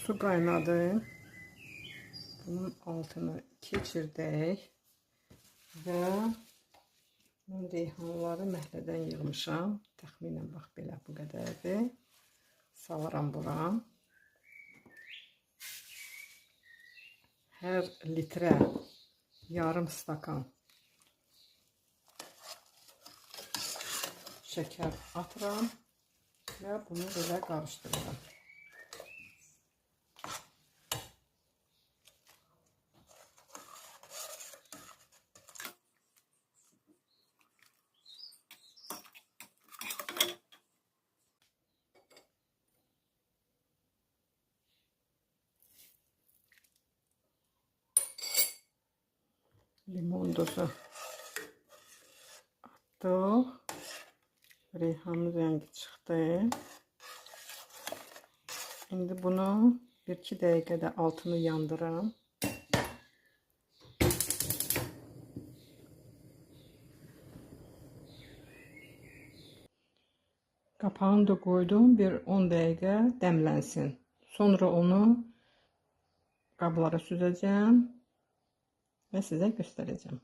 Su qaynadı. Bunun altını keçirdək və mən reyhanları məhlədən yığmışam. Təxminən bax belə bu qədərdir. Salıram bura. Hər litrə yarım stakan şəkər atıram və bunu belə qarışdırıram. Limon dozu atdıq. Reyhanın rəngi çıxdı. İndi bunu 1-2 dəqiqədə altını yandıram. Qapağını da qoydum, bir 10 dəqiqə dəmlənsin. Sonra onu qablara süzəcəm və sizə göstərəcəm.